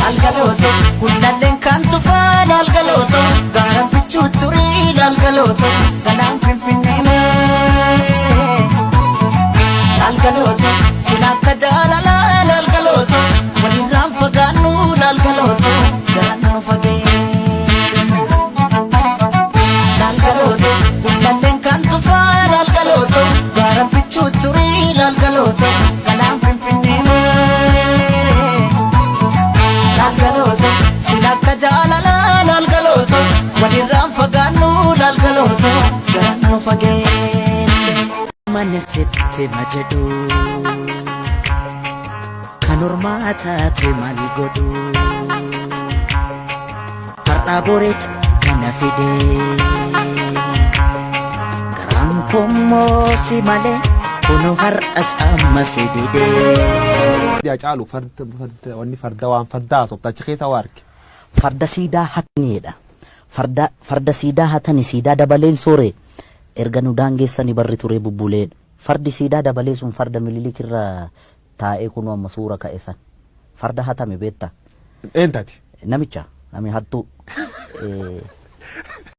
Laalgalooto gullalleen kan tufaa laalgalooto gaara bichuu turii laalgalooto galaan finfinnee maasee. Laalgalooto sila akka jaalalaa laalgalooto walirraan fagaannu laalgalooto jalaan nu fageesse. Laalgalooto gullalleen kan tufaa laalgalooto gaara bichuu turii laalgalooto galaan finfinnee maasee. Laalgalooto sila akka jaalalaa laalgalooto walirraan fagaannu laalgalooto jalaan nu fageesse. Manni sitti ma jedhu kan ormaa taate maal godhu har'aa boreetu kana fide garaan kommoo si malee kunoo har'as amma si dide. Yaa caalu farda farda wanni farda waan farda haasofta achi keessa waa arge. Farda siidaa hataniidha. Farda farda siidaa hatani siidaa dabaleen soore erga nu daangeessani barri turee bubbuleedha. Fardi siidaa dabalee sun farda Minilik irra taa'ee kunoo amma suura ka'e san. Farda hatame beektaa? Eentati. Namicha nami hattuu.